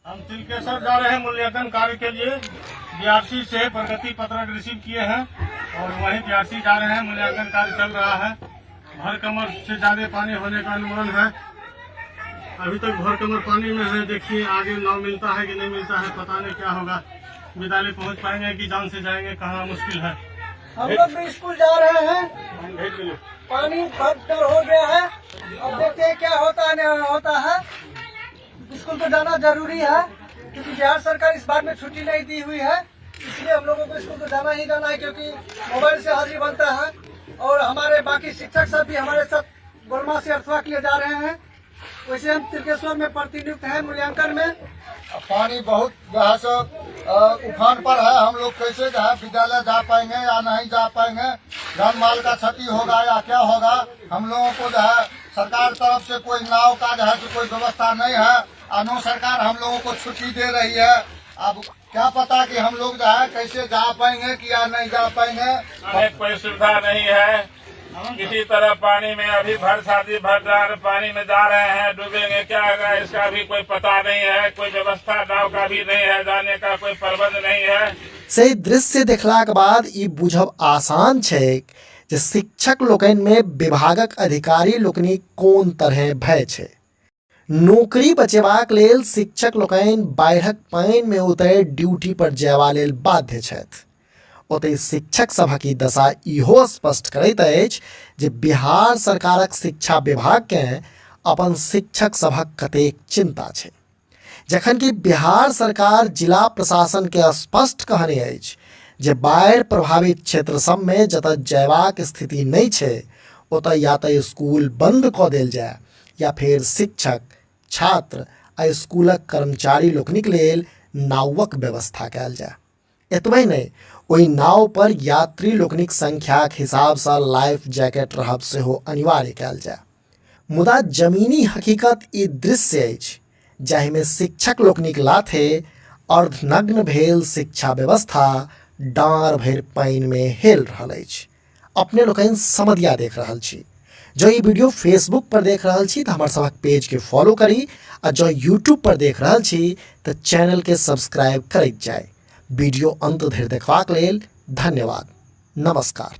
हम तिलकेश्वर जा रहे हैं मूल्यांकन कार्य के लिए। बीआरसी से प्रगति पत्रक रिसीव किए हैं और वहीं बीआरसी जा रहे हैं। मूल्यांकन कार्य चल रहा है। भर कमर से ज्यादा पानी होने का अनुमान है। अभी तक भर कमर पानी में है। देखिए आगे नाव मिलता है कि नहीं मिलता है, पता नहीं क्या होगा। विद्यालय पहुंच पाएंगे कि जान से जाएंगे, कहना मुश्किल है। हम लोग भी स्कूल जा रहे हैं। पानी बहुत डर हो गया है। अब देखते हैं क्या होता है, नहीं होता है। स्कूल तो जाना जरूरी है क्योंकि बिहार सरकार इस बार में छुट्टी नहीं दी हुई है, इसलिए हम लोगों को स्कूल तो जाना ही जाना है क्योंकि मोबाइल से हाजिरी बनता है। और हमारे बाकी शिक्षक सब भी हमारे साथ गोलमा से अर्थवा के लिए जा रहे हैं। वैसे हम तिलकेश्वर में प्रतिनियुक्त हैं मूल्यांकन में। पानी बहुत जो है सो उफान पर है। हम लोग कैसे जो है विद्यालय जा पाएंगे या नहीं जा पाएंगे, जान माल का क्षति होगा या क्या होगा। हम लोगों को जो है सरकार तरफ से कोई नाव का जो है सो कोई व्यवस्था नहीं है। अनु सरकार हम लोगों को छुट्टी दे रही है। अब क्या पता कि हम लोग जो है कैसे जा पाएंगे कि या नहीं जा पाएंगे। हमें कोई सुविधा नहीं है। किसी तरह पानी में अभी भर छाती भर डार पानी में जा रहे हैं, डूबेंगे क्या होगा इसका भी कोई पता नहीं है। कोई व्यवस्था नाव का भी नहीं है, जाने का कोई प्रबंध नहीं है। से दृश्य देखलाक बाद ई बुझब आसान छैक जे शिक्षक लोकनि में विभागक अधिकारी लोकनि कोन तरहे भय छै। नौकरी बचेबाक लेल शिक्षक लोकनि बाढ़िक पानि में उतरि ड्यूटी पर जयबा लेल बाध्य छथि। ओतहि शिक्षक सभक ई दशा इहो स्पष्ट करैत अछि जे बिहार सरकारक शिक्षा विभागकेँ अपन शिक्षक सभक कतेक चिंता छै। जखन कि बिहार सरकार जिला प्रशासनके स्पष्ट कहने अछि जे बाढ़ि प्रभावित क्षेत्र सबमे जतऽ जयबाक स्थिति नहि छै ओतऽ या तऽ स्कूल बंद कऽ देल जाय या फेर शिक्षक, छात्र आ स्कूलक कर्मचारी लोकनिक लेल नावक व्यवस्था कयल जाय। एतबे नहि, ओहि नाव पर यात्री लोकनिक संख्याक हिसाबसँ लाइफ जैकेट रहब सेहो अनिवार्य कयल जाय। मुदा जमीनी हकीकत ई दृश्य अछि जाहिमे शिक्षक लोकनिक लाथे अर्धनग्न भेल शिक्षा व्यवस्था डाँड़ भरि पानिमे हेल रहल अछि। अपने लोकनि समदिया देख रहल छी। जँ ई वीडियो फेसबुक पर देख रहल छी तऽ हमर सभक पेज के फॉलो करी आ जँ यूट्यूब पर देख रहल छी तऽ चैनल के सब्सक्राइब करैत जाय। वीडियो अंत धरि देखबाक लेल धन्यवाद। नमस्कार।